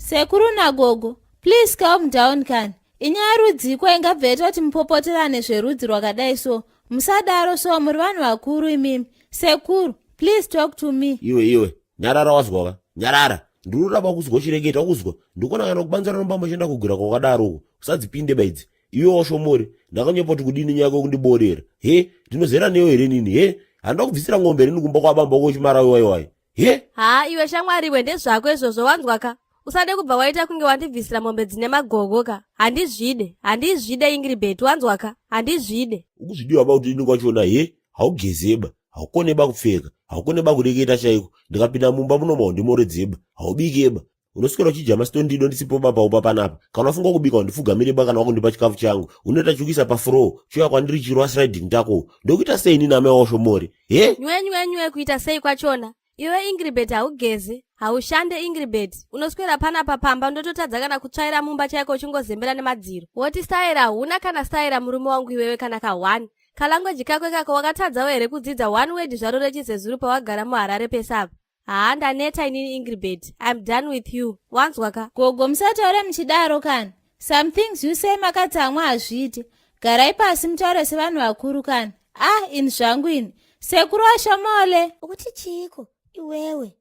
Sekuru nagogo, please calm down kani. Inyaya rudziko ingabva yaita kuti mupopoterane zverudzi rwakadai so? Musadaro so, muri vanhu vakuru imimi. Sekuru, please talk to me. Iwe iwe, nyarara wazwa ka? Nyarara. Ndiri kuramba kuzwa uchireketa kuzwa. Ndikuona kana kubanzira nomba muchienda kugwira kwakadaro uko. Usadzipinde baidzi. Iwe washomori, ndakanyepa kuti kudini nyaya yako kundiborera. He, ndinozera newe here nini? He, handina kubvisira ng'ombe rini kumba kwabamba wako uchimara waiwai. He? Haa iwe shamwari iwe ndezvako izvozvo wanzwa ka? Usade kubva waita kunge wandibvisira mombe dzine magogo ka? Handizvide, handizvide Ingiribheti wanzwa ka? Handizvide. Ukuzvidiwa ba kuti ini kwachona he? Haugezeba, haukoneba kupfeka, haukoneba kureketa chaiko. Ndikapinda mumba muno maundimoredzeba, haubikeba. Unoswera uchidya masitondido ndisipo baba upa panapa. Kana wafunga kubika undipfugamire ba kana wakundipa chikafu changu. Unoita chikuisa pafloor, chiuya kwandiri chirwa sliding tako. Ndokuita sei inini amai washomori? He? Nywe nywe nywe kuita sei kwachona? Iwe Ingiribheti haugeze, haushande Ingiribheti. Unoswera panapa pamba ndototadza kana kutsvaira mumba chaiko uchingozembera nemadziro. Woti staira hauna kana staira murume wangu iwewe kana ka one. Kalangweji kako ikako wakatadzawo here kudzidza one word zvaro rechizezuru pawagara muHarare pese apa? Haa ndaneta inini Ingiribheti. I'm done with you. Wanzwa ka? Gogo musataure muchidaro kani. Some things you say makatsamwa hazviite. Garai pasi mutaure sevanhu vakuru kani. Ah ini zvangu ini. Sekuru waShomole. Ukuti chiiko iwewe?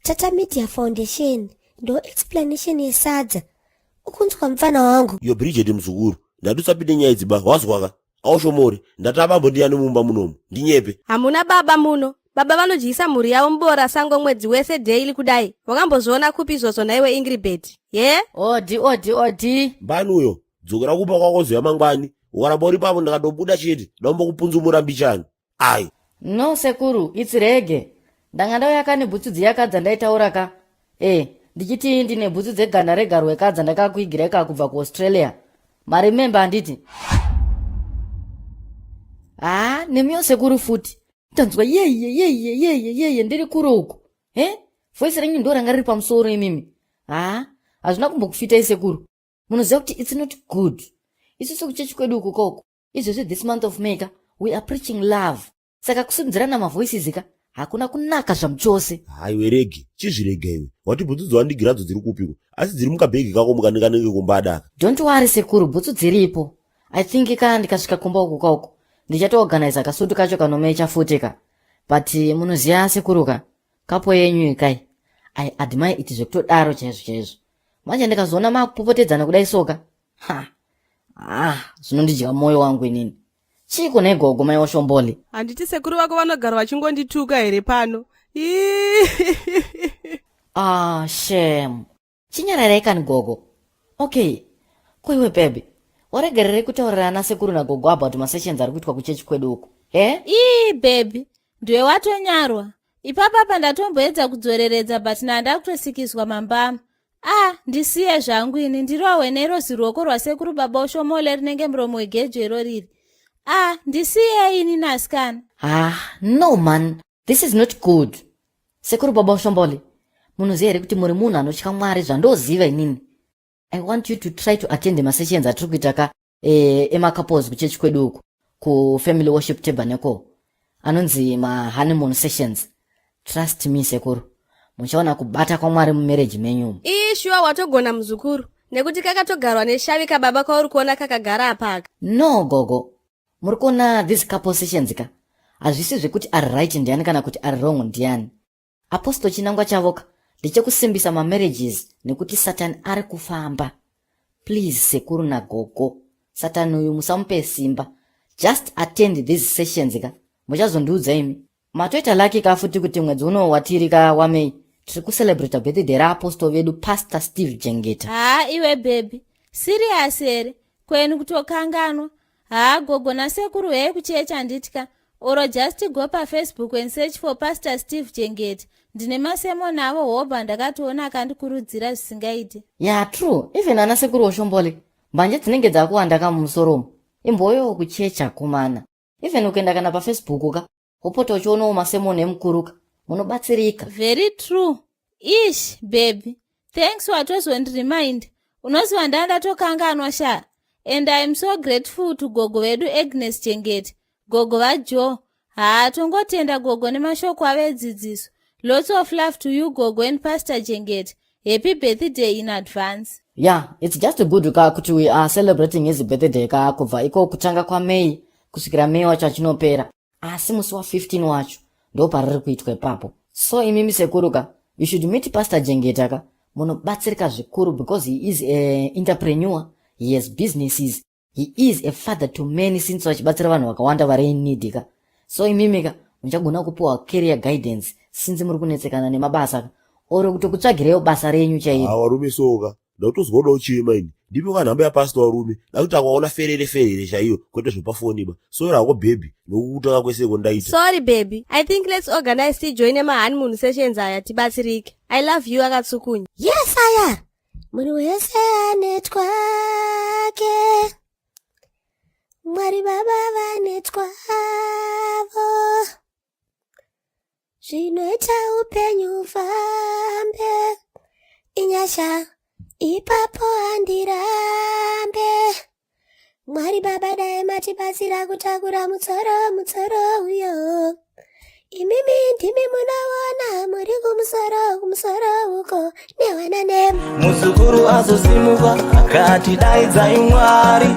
Tata Media Foundation ndo explanation yesadza. Ukunzwa mfana wangu? Iyo Bridget muzukuru, ndati usapinde nyaya idzi ba, wazwa ka? Aushomori, ndati abambo ndiyani mumba munomu? Ndinyepe. Hamuna baba muno. Baba vanodyisa mhuri yavo muboora sango mwedzi wese daily kudai. Wakambozviona kupi izvozvo nhaiwe Ingiribheti? Ye? Odi odi odi. Mbani uyo? Dzokera kumba kwako zuya mangwani. Ukaramba uri pavo ndakatobuda chete. Ndaumbokupunzumura mbichani. Ai. No sekuru, it's reggae. Ndanga ndauya ka nebhutsu dziya ka dzandaitaura ka. Eh, ndichiti ndine bhutsu dzeganda regarwe ka dzandakakuigirai ka kubva kuAustralia. Maremember handiti? Ah, nemiwo sekuru futi. Ndanzwa yeye yeye yeye yeye ndiri kure uko. Eh? Voice renyu ndo ranga riri pamusoro imimi. Ah, hazvina kumbokufitai sekuru. Munoziva kuti it's not good. Isusu kuchechi kwedu uku koko. Izvezvi this month of May ka, we are preaching love. Saka kusimudzirana mavoices ka hakuna kunaka zvamuchose. Haiwe regi, chizvirega iwe. Wati bhutsu dzawandigiradzo dziri kupiko? Asi dziri mukabhegi kako mukanenge kumba daka. Don't worry sekuru, bhutsu dziripo. I think ka ndikasvika kumba uku kauku ndichatoorganiza kasutu kacho kanomecha futi ka. But munoziva sekuru ka, kapo yenyu ikai. I admire it zvekutodaro chaizvo chaizvo. Manje ndikazoona makupopotedzana kudai soka. Ha. Ah, zvinondidya moyo wangu inini. Chiiko nhai gogo mai waShomboli? Handiti sekuru vako vanogara vachingondituka here pano? Ah, shame. Chinyararai kani gogo. Okay. Ko iwe baby, waregererei kutaurira ana sekuru nagogo about masessions ari kuitwa kuchechi kwedu uku? Eh? Ii baby, ndiwe watonyarwa. Ipapa pa ndatomboedza kudzoreredza but nanda kutosikiswa mambama. Ah, ndisiye zvangu ini ndirohwe nero ziruoko rwasekuru baba ushomole rinenge muromo wegejo iro riri. Ah, ndisiye ini nasikana. Ah, no man, this is not good. Sekuru baba ushombole, munoziva here kuti muri munhu anotya Mwari zvandoziva inini. I want you to try to attend masessions atiri kuita ka eh, emacouples kuchechi kwedu uku kufamily worship tabernacle anonzi mahoneymoon sessions. Trust me sekuru, muchaona kubata kwaMwari mumarriage menyu umu. Ii shuwa watogona muzukuru nekuti kakatogarwa neshavi kababa kauri kuona kakagara apaka. No gogo, muri kuona these couple sessions ka hazvisi zvekuti ari right ndiani kana kuti ari wrong ndiani. Apostle chinangwa chavo ka ndechekusimbisa mamarriages nekuti Satan ari kufamba. Please sekuru nagogo, Satan uyu musamupe simba. Just attend these sessions ka, muchazondiudza imi. Matoita lucky ka futi kuti mwedzi uno watiri ka waMay tiri kucelebrata birthday raapostle vedu Pastor Steve Jengeta. Haa iwe baby, serious here? Kwenu kutokanganwa. Haa gogo nasekuru hei kuchechi handitya. Or just go paFacebook and search for Pastor Steve Jengeta. Ndine masemon avo hobho andakatoona akandikurudzira zvisingaite. Yeah true, even ana sekuru Oshombole mbanje dzinenge dzakuwanda ka mumusoro umu. Imboyowo kuchechi akomana. Even ukaenda kana paFacebook ka wopota uchionawo masemon emukuru ka munobatsirika. Very true. Ish baby, thanks watozondiremind. Unoziva ndanga ndatokanganwa sha. And I am so grateful to gogo vedu Agnes Chengeti, gogo vaJoe. Haa tongotenda gogo nemashoko avo edzidziso. Lots of love to you gogo and Pastor Chengeti. Happy birthday in advance. Yeah, it's just good ka kuti we are celebrating his birthday ka kubva iko kutanga kwaMay kusvikira May wacho achinopera. Asi musi wa15 wacho ndo pariri kuitwa ipapo. So imimi sekuru ka, you should meet Pastor Jengeta ka, munobatsirika zvikuru because he is a entrepreneur, he has businesses, he is a father to many since vachibatsira vanhu vakawanda vari in need ka. So imimi ka, muchagona kupiwa career guidance since muri kunetsekana nemabasa ka, or kutokutsvagirewo basa renyu chairo. Ha, varume, soka ndakutozwa kuda kuchema ini. Ndipe ka nhamba yapastor, varume, dakuti akaona ferere ferere chaiyo, kwete zvepafoni ba. Sorry hako baby nokukutaka kweseko ndaita. Sorry baby, I think let's organize tijoine mahoneymoon sessions aya tibatsirike. I love you akatsukunya. Yes aya, munhu wese ane twake, Mwari Baba vane twavo, zvinoita upenyu ufambe inyasha, ipapo handirambe. Mwari Baba, dai matibatsira kutakura mutsoro, mutsoro uyo. Imimi ndimi munoona muri kumusoro, kumusoro uko newana nema. Muzukuru azosimuka akati, "Daidzai Mwari."